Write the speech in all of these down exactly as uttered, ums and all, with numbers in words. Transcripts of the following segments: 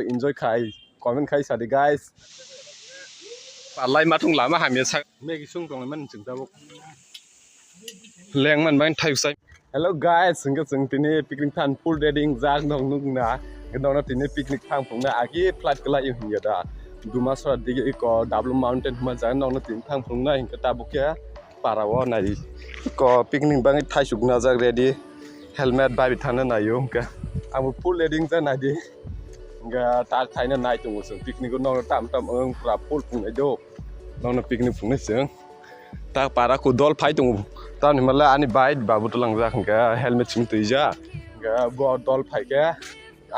Enjoy khai, comment khai sadi guys. Palai matung lama hamya sa. Megi sung tong man ching tabuk. Leng man bang thai usai. Hello guys, hingke chwng tini picnic than full ready jak nong nukna. Nong no tini picnic thang phungna agi flight kala yung hingya da. Dumasora digi iko Double Mountain huma jak nong no tini thang phungna hingke tabuk ya. Para o nai ko picnic bangwi thaisuk najak ready, helmet bai thana naio hwnkhe. Ang bo full ready wngkha naidi. Hwnkhe tak thaina nai tongo chwng picnic o nokno tam tam wng pura full phungnai do. Nokno picnic phungnai chwng. Tak para ku dol phai tongo. Tamni hwnba ani bai babu twlangjak hwnkhe helmet simi twijak. Hwnkhe bo dol phaikhe.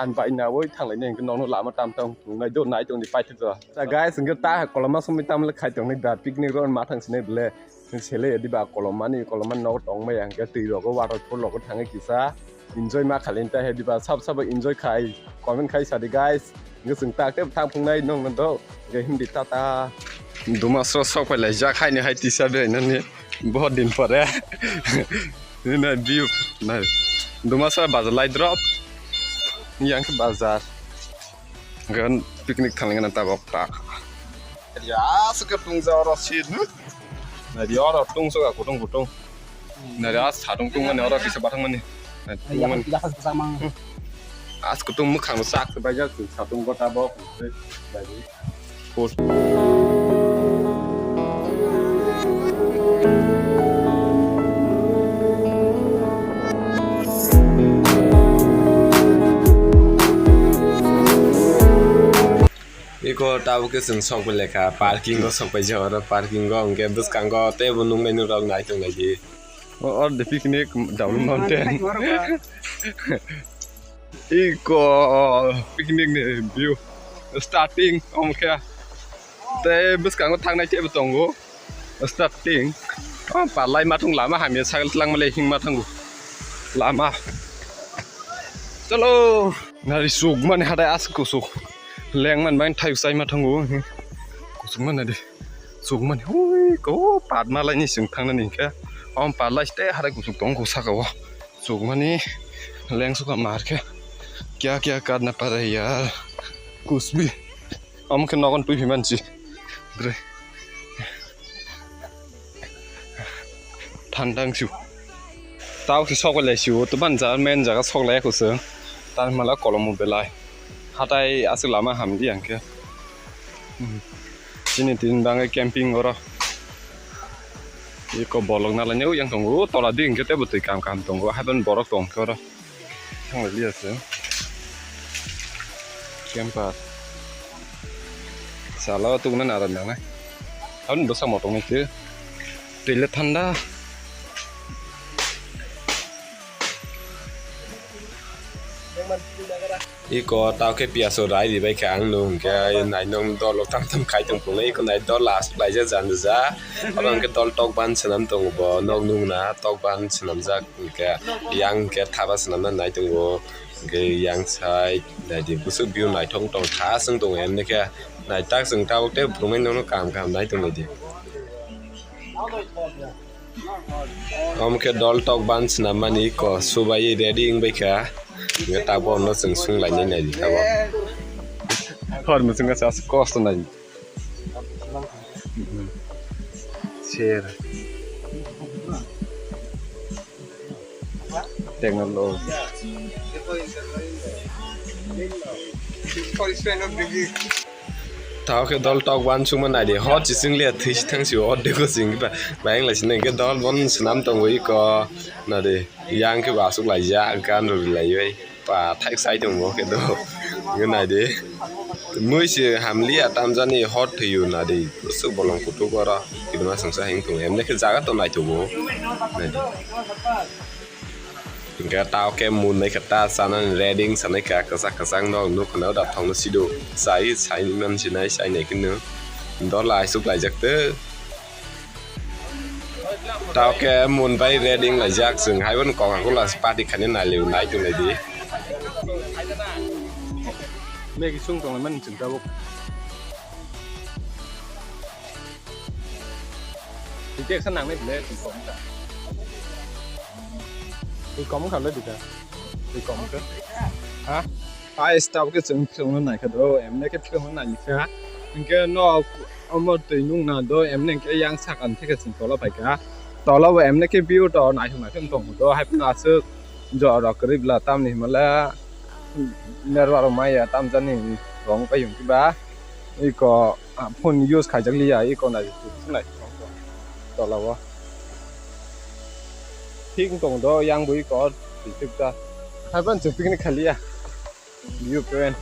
Ani bai nawoi thanglaini hwnkhe nokno lama tam tam phungnai do nai tongdi paithago. Ta guys hwnkhe ta koloma somoi tamle khai tongnai da picnic rw mathang sinai bwle. Sele diba kolomani kolomani nogo tongmaya hwnkhe twi rogo waterfall rogo thangwi kisa enjoy ma khailai ta he diba sab sabo enjoy khai comment khai sadi guys. Hwnkhe chwng tak tei thang phungnai nokno do hwnkhe hindi tata. Dumasro sok pai laijak haino hai tisa berai nani. Bahut din pore. Nini view nai. Dumasra bazar lai drop. Yang ke bazar. Gan picnic thaling na tabok ta. Ya, suka tungja oro sit. Na di oro tung suka kutung kutung. Na di as satung tung mani oro kisa batang mani. As kutung mukhang sak baja satung kota bok. Iko tabuk khe chwng sok bai lekha, parking o sok bai jak oro parking o hwnkhe bwskango teibo nuknai nurok nai tongnaidi. O, or the picnic, Down Mountain. Iko picnic ni view starting omo khe. Tei bwskango thangnai teibo tongo. Starting. O palai mathung lama hamya sagel tlangmale hingma thango. Lama. Chalo. Nari sukmani hatai as kusuk. Lengman bang thai usai ma thango. Kusukmani de. Sukmani hui ko padma laini sing thangnani khe. Om palai ste harai kusuk tong ko saka o. Sukmani leng suka mar khe. Kya kya karna pada yaar. Kuch bhi. Omo khe nogon twi phi manchi. Bre. Thandang su. Tao khe sok lai su. Tuban jar main jaga sok lai khu se. Tan mala kolomo belai. Hatai aswk lama hamdi ang khe. Hmm. Chini tin bangwi camping oro. Iko bolok nalaini yang tongo. Tola di hwnkhe tebo twi kam kam tongo. Haban borok tong khe oro. Thang liya se. Camper. Sala o tugna nara nang nai. Aboni bwsa motong nai se. Twi le thanda. Iko tao khe piyaso rai ribai kha ang nung hwnkhe nai nung dol o tam tam khai tong phunai iko nai dol last laijak jan ja. Oro hwnkhe dol tok ban swnam tongo bo nok nung na tok ban swnamjak. Hwnkhe yang hwnkhe thaba swnamna nai tongo. Hwnkhe yang side naidi bwswk view naithok tong kha chwng tongo emni khe naitak chwng tabuk tei bwrwngmani nono kaham kaham nai tonglaidi. Omo khe dol tok ban swnammani iko subai ready wngbai kha. Hwnkhe tabuk no chwng sunglainai naidi tabuk. Hor mwchwng khe aswk kosto nai. Ser. Technology. Tao khe dol tok ban sungma naidi. Hot chising le thwi si thang si o dego sing ba. Bayang lai sini ke dol bon swnam tongo iko. Nadi. Yang khe bo aswk laijak, gan rw ri laiwi. Pa thai sai tongo khe do. Nge nai de. Mui se hamliya tamjani hot thwiyo nadi. Bwswk bolong kutuk oro. Kidima songsa hing tongo. Emne khe jaga to naithogo. Nai de. Hingke tao khe mun nai khe ta chanani ready wng sanai kha kwchak kwchak no nuk khna da thong no sido. Chai sai man sinai sai nai khe no. Dola aisuk laijak te. Tao khe mun bai ready wng laijak, chwng hai bono Coca-Cola party khaina nai liu, nai tonglai di. Maggie sung tonglai mani chwng tabuk. Twi teksa nangnai bwle, twi kom wngkha. Twi kom wngkha le duita. Twi kom wngkha. Ha? Guys, tabuk khe chwng film no naikha do, emne khe film no naikha. Hinkhe no omo twi nung na do, emne hinkhe yang sakang theke chwng tola paikha. Tola bo emne khe view to naithok naithok tong do, hai phano aswk jora kwrwi bla tamni hwnmale nerwa rok maya tamjani rong pai yung kiba. Iko phone use khaijak liya, iko nai nai tola o. Thik tong do, yang bo iko twi thik ta. Hai phano chwng picnic kha liya. View point.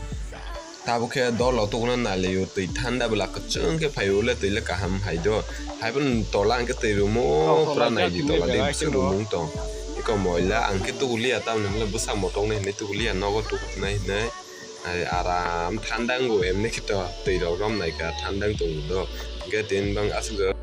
Tabuk khe dol o tuguna nai lai o, twi thanda bwla kwchwng khe phai o le, twi le kaham hai do. Hai phano tola hwnkhe twi rumo pura nai di tola de bising rumung tong. Iko moila ang khe tugu liya tamni hwnle bwsa motong nai hinwi tugu liya nogo tugu nai hinwi. Ai aram thanda wngo emni khe to twi rok rom nai kha thanda wng tong do. Hwnkhe tini bang aswk jora.